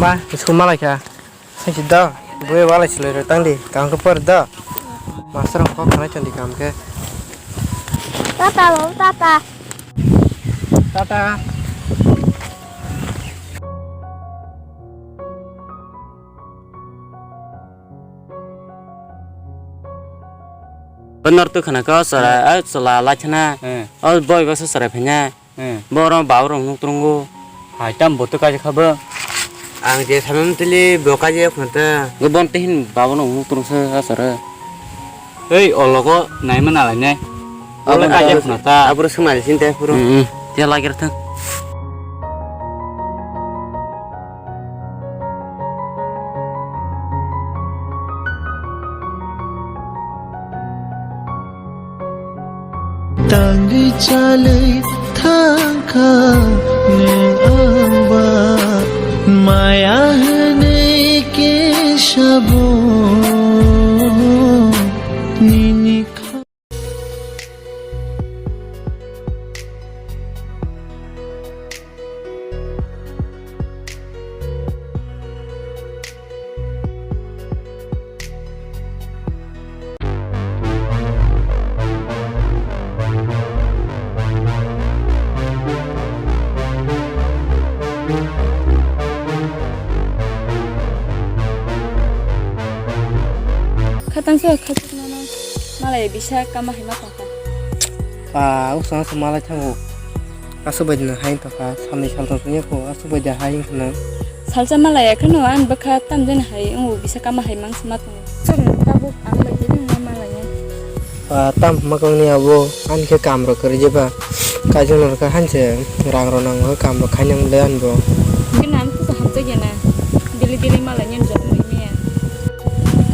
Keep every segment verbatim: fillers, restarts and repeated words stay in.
Ba, school malai kha. Singsi do, bui walai silai rok tang di, kaham khe por do. Master rok kok khanai tong di kaham khe. Tata babu, tata. Tata. Benor tu khana ko chwla, eh, chwla lai khana. Eh. O boi bwsa chwrai phanya. Eh. Boro babu rok nuk trungo. Hai tam bo tu kaisa kha bo. Ang je samam tili bo kaisa khna ta. Go bon te hin babu rok nuk trungsa asara. Ei, o logo naima nalai nai. Abo kaisa khna ta. Abro swmali sinte puro. Hmm, hmm. Tia lagi thang. Tangwi chalwi thangkha nwng angba, maya hwnwi kisa bo nini kha- Khatang se khatuk nono malai bisa kama hai ma tongkha. Pa, usang se malai thango. Aswk bai no hai tongkha, salni saltham songya kho, aswk bai da hai wngkha na. Salsa malai ya kheno, ang bwkha tamjani hai, wngo bisa kama hai mang sima tongo. Chwng tabuk ang bai tini wngma malai ya. Pa, tam hwnma kok ni abo, ani khe kam rok kwrwi je ba. Kaijakna rwkha, han se rang rok nango, kam rok khainang le ani bo. Hwnkhe no ang kusa hamjak ya na, daily daily malai ni joto nang ya.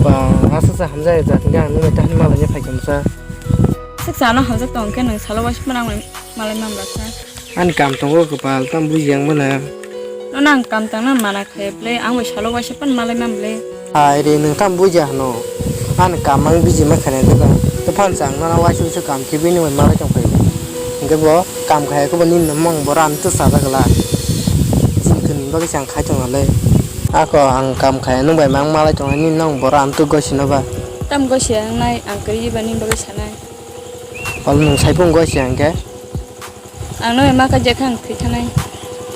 Pa, aswk sa hamjak ya, jat hwnkhe ang nini ta han malai ni phaikha mwsa. Swk sa ano hamjak tong khe nwng salo waisa phano ang bai malai man bwkha. Ani kam tongo kwpal, tamo buji yang mano. Nono ang kam tangna mana khe ble, ang bai salo waisa pan malai man ble. Hai re, nwng tamo buji hano? Ani kam ang biji ma khainai dwkha. Tei phan chang nono waisa waisa kam khe bini bai malai tong phai. Hwnkhe bo kam khai khe bo nini no mung bo ran tu sa da gla. Chini khwni bagwi chang khai tong le. Ako ang kam khai nwng bai mang malai tong nini nong bo ran tu gosi no ba. Tam gosi ang nai, ang kwrwi ba nini bagwi sanai. Ol nwng sai phung gosi ang khe. Ang no ema ka je khang thwi thanai.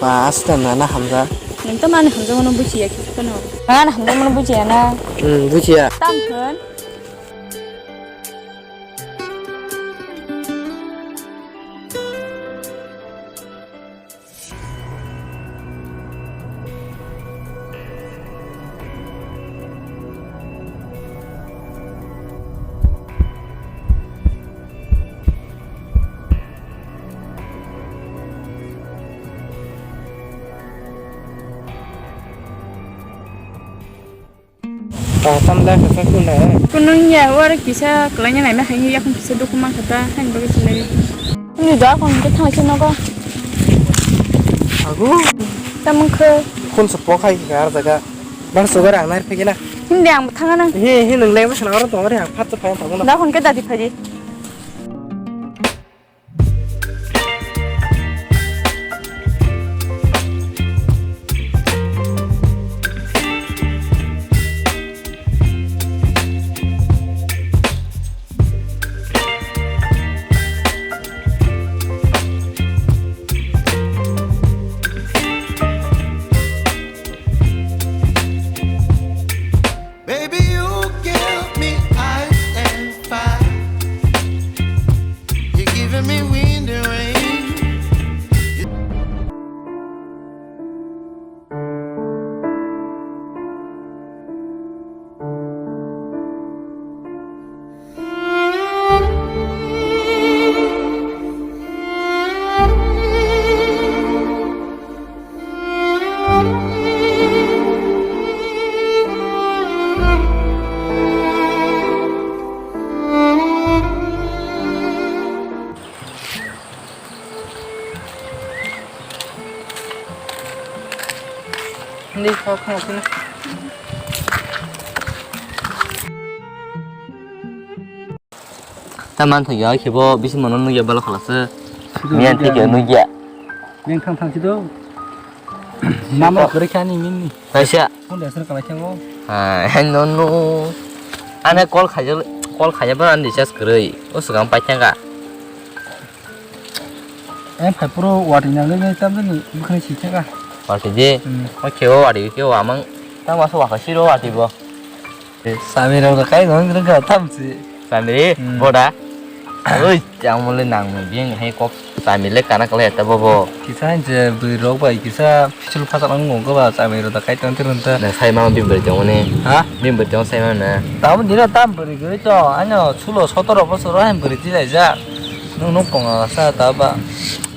Ba, asta na na hamjak. Nwng to mani hamjak mano bujiya khe phano. Ang ani hamjak mano bujiya na. Hmm, bujiya. Tam thon. Ah, tam da ka sa kun da. Kunung ya, war kisa klanya nai ma hai yakung kisa dukhu man kha ta, hai bagwi sinai. Ni da kon ke thang se nogo. Agu. Tamung khe. Khun se pok hai gar jaga. Bang sugar ang nai phai gina. Hindi ang thang nang. He, he, nang leng sana orang tong ari ang phat phai tong na. Da kon ke dadi phai. Baby, you give me ice and fire. You're giving me wind and rain. Hindi, kok, kok, kok. Ta man thang ya, khe bo bisi mono nugya balo khala se. Miyan thik ya nugya. Neng thang thang si do. Number kwrwi kha ani nini. Kaisa. Phone de aswk kalai khe bo. Hai, hai, no, no. Ane call khaijak, call khaijak ba ani recharge kwrwi. O swkang paithaka. Em phai puro wati nang le tam ni bukhani si thaka. Wati de. Hmm. O khe o wati khe o amang. Tang masa waka siro wati bo. Sami rok kai nang rang ka tam si. Sami re, hmm, boda. Oi, chang mo le nang mo biang hai kok sami le kana kala eta bobo. Kisa je bui rok bai kisa pichul phasa nang mo ko ba sami rok kai tang tirun ta. Na sai ma bim bai tong ne. Ha? Bim bai tong sai ma na. Tam dina tam bari goi to. Ano sulo sotoro bosor hai bari ti lai ja. Nung nung ponga sa ta ba.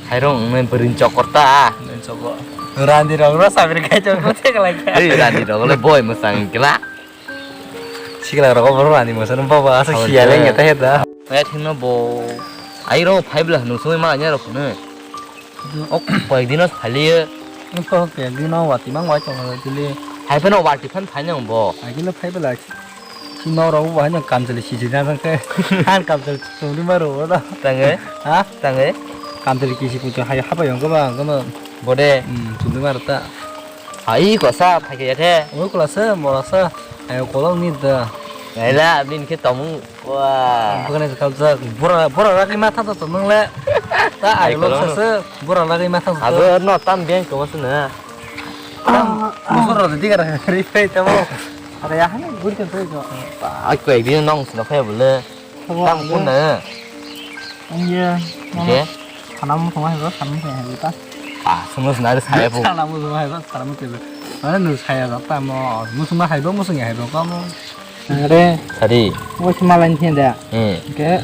Hai rong nang bari chokor ta. Nang chokor. Randi rok ro sami re kai chokor te kala kya. Ei randi rok le boy mo sang kila. Sikla rok bo rani mo san baba asa siya le ngeta heda. Kaya thingno bo. Ai ro phai bla nung sumai ma nya rok ne. Ok, koyek dino phaliyo. Nung koyek dino wati mang wai tong dili. Hai phano wati phan phai nang bo. Agilo phai bla. Si nok rok bo haino kamchwlwi sijik na thang khe. Han kamchwlwi chwngri ma rwo da. Tangwi? Ha? Tangwi? Kamchwlwi kisi kuchuk hai hapai yong khe ba, khe ba. Bode? Hmm, chwngri ma rwo ta. Hai kosa phai khe ya khe. Oi kola se, mora se. Hai kolok ni da. Naila, bini khe tomung. Wah. Bukan itu kaljak. Bora, bora lagi matha to nung le. Ta ai lok sa se, bora lagi matha to. Abo no tam biang ko mas na. Tam, musur rok diga ra ri pe tamo. Are ya hane guri kan thoi jo. Ai ko ek din nong sna phai bole. Tam kun na. Ang ye. Oke. Sana mo thong hai ba, sana mo thong hai ta. Ah, sungno sna ri saya bu. Sana mo thong hai ba, sana mo thong. Mana nu saya ba ta mo. Musung hai ba, musung hai ba ka mo. Nangre. Sadi. Bo si malai ni da. Hmm. Ke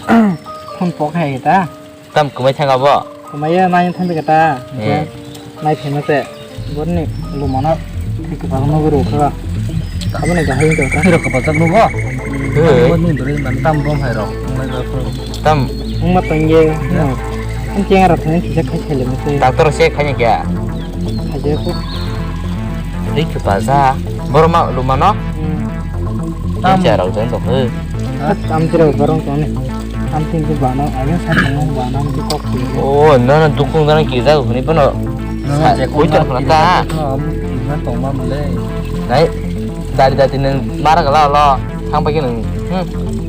phone pok hai ta. Tam kumai thang abo? Kumai ya nai thang de ta. Hmm. Nai thang te. Borni lumana. Ke ba no guru kha. Abo ni ga hai ta. Hiro ka ba jak no go. He. Borni bere man tam bom hai ro. Ngai ba ko. Tam. Ung ma tang ye. Ang keng ra thang ki jak khai le mo se. Doctor se khai ni kya? Hai je ko. Ri khe ba ja. Borma lumano? Hmm. Tam. Tam jara jang dong he. Tam jara barong tong ni. Tam tin ke bana, ayo sa tong bana, mesti kok sih. Oh, no, no, dukung dana kisa, ini pun no. No, sa, je koi kong tong ma kisa, ta. No, na tong ma mule. Nai, dari dari neng mara kala lo, thang pagi neng. Hmm,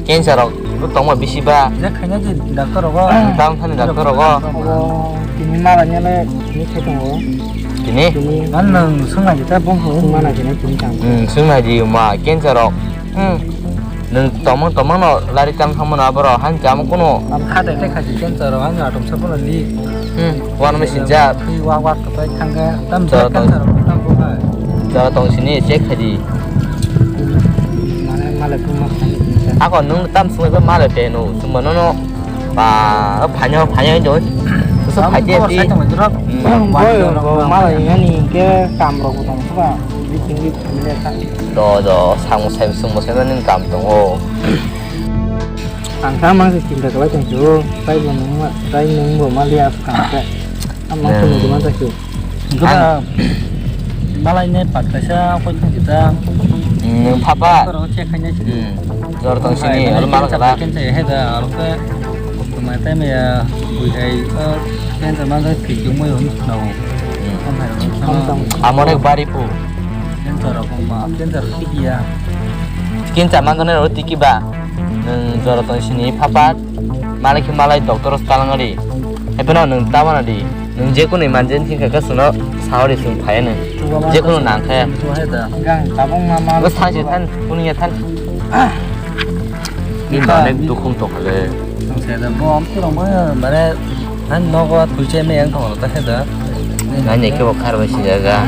cancer rok, lu tong ma bisi ba. Je khaina je doctor rok. Tam thani doctor rok. Oh, ini mara nyale, ini khe tong. Tini? Tini. Kan nang sung lagi ta bong ho. Sung mana kena tini tang. Hmm, sung lagi ma cancer rok. Hmm. Nung tomong tomong no lari tam thang mano aboro han jam kuno. Am kha de te kha ji cancer rok han atom sa bono li. Hmm. Wan ma sinja. Phi wa wa ka pai thang ga tam ja cancer rok tam bo hai. Jara tong sini check kha di. Mane male pun ma kha ni. Ako nung tam sung ba male pe no. Sung mano no. Ba, phainyo, phainyo, joi. Sosok phai de, di. Hmm. Boi, bo, malai, ani, ke, kam rok bo tong, ba, di, di, di, di, di, di. Do, do, sang, sang, sung, sang, nini kam tong, o. Ang kha, mang, se, chinta, kalai, tong, o. Tai, bo, nung, ma, tai, nung, bo, ma, liya, kam, ke. Ang, mang, se, nung, ma, ta, ke. Ang. Malai ne pat kaisa koi thang kita. Hmm, papa. Koro check khaina sini. Hmm. Jor tong sini, alo mal kala. Ken sai he da, alo ke. Mai tai me ya, bui hai, eh, ken sa man sa ki jung mo yong na. Hmm. Am hai ro. Am tong. Amore bari pu. Ken sa ro ko ma, ken sa ro ki ya. Ken sa man ne ro tiki ba. Nung jor tong sini, papa. Malai khe malai doctor o talangari. Haibano nwng tamana di. Nwng je kunu manjani thik kha, chwngno saori chwng phaiya nwng. Je kunu nang khe. Bo thansi than, kunu ya than. Ni ba nek dukhung tong khale. Nwng se da bo am thurong bo mane han nogo thuche me yang thong ta he da. Nai ne khe bo khar bai si jaga.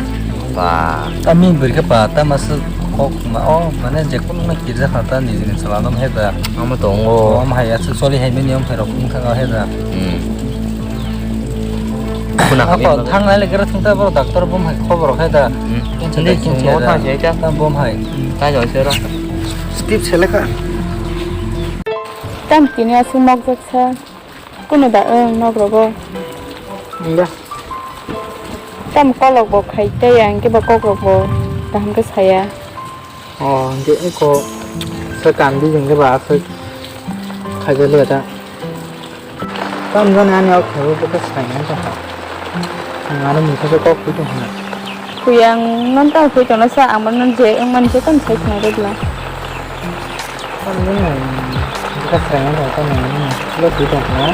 Ba. Tami bwrwi khe ba tama swk kok ma o mane je kunu na kirja kha ta niji ni chwla no he da. Omo tongo. Omo hai aswk choli hai mani omo hai rok wng thang he da. Hmm. Khuna kami. Ako thang nai le gra thang ta boro doctor bo hai khobor he da. Hmm. Kinsa da kinsa da. Thang jai ta. Ta bo hai. Ta jai se ro. Steve seleka. Tam tini aswk mokjak sa. Kunu da wng nok rogo. Wng da. Tam kolok bo khai tei ang khe bo kok rok bo kaham khe saya. O, hingke eko se kam di jeng khe ba aswk khai jali ya ta. Tam jani ani o khebo bo khe sai nai ta. Ang aro mungsa se kok twi tong kha. Kuyang non tamo khui tongna sa, ang non je wng mani je tamo sai khna re bla. Tamo nung nai bwkha srang wng tong tamo nung nai lo khui tong khna.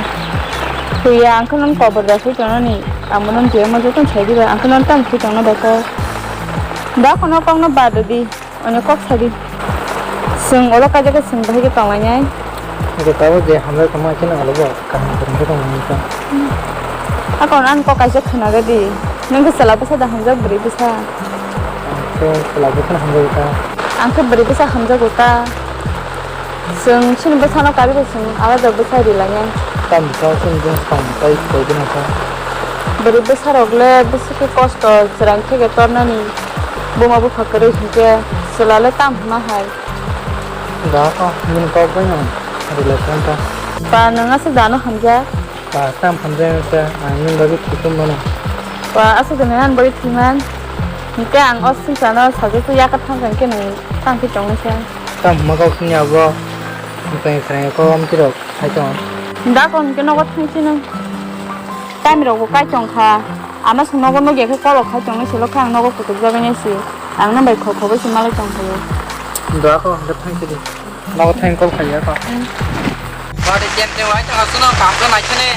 Kuyang ang non kobor da khui tongna ni, ang non je wng mani je tamo sai diba, ang non tamo khui tongna da ko. Da kono kok no ba da di. Ani kok sadi. Sung olo kaisa ke sung bahai ke tonglainai. Oke, tabo je hamjak tongma khe nang olo bo kaham kwrwng khe tongmani khe. Akon ani kok kaisa khwnaga di. Nung khe chwla bwsa da hamjak bwrwi bwsa? Ang khe chwla bwsa hamjago ta. Ang khe bwrwi bwsa hamjago ta. Sung chini bwsano karwi sung alada bwsa rilainai. Tam bwsa chini bwsa tong tai koi gwnang kha. Bwrwi bwsa rok le bwswk khe kosto chwraini theke tornani. Buma bupha kwrwi hinkhe chwla le tam hwnma hai. Da kho, nini kok bai no relation ta. Ba, nwng aswk dano hamjak? Ba, tam hamjak wngkha, ang nini bagwi thwi tong mano. Ba, aswk da nwng ani bagwi thwiman? Hinkhe ang o swngcharno sajwk yakar thangkha hinkhe nwng tang khe tongnaisa. Tam hwnma kok sini abo, nwng tong srang kok amtwi rok hai tong. Da kho hinkhe nogo thangsi nwng. Tamirokbo kai tongkha. Ama se nogo nukya khe kolok khai tongwi se lokha ang nogo kuchukjagwi nai se. Ang nang bai khok khogwi se malai tongkhaio. Dua kho, hwnkhe thangsidi. Nogo thaini kol khaiya kho. Bari jen te wai tong aswk no kam khe nai khene.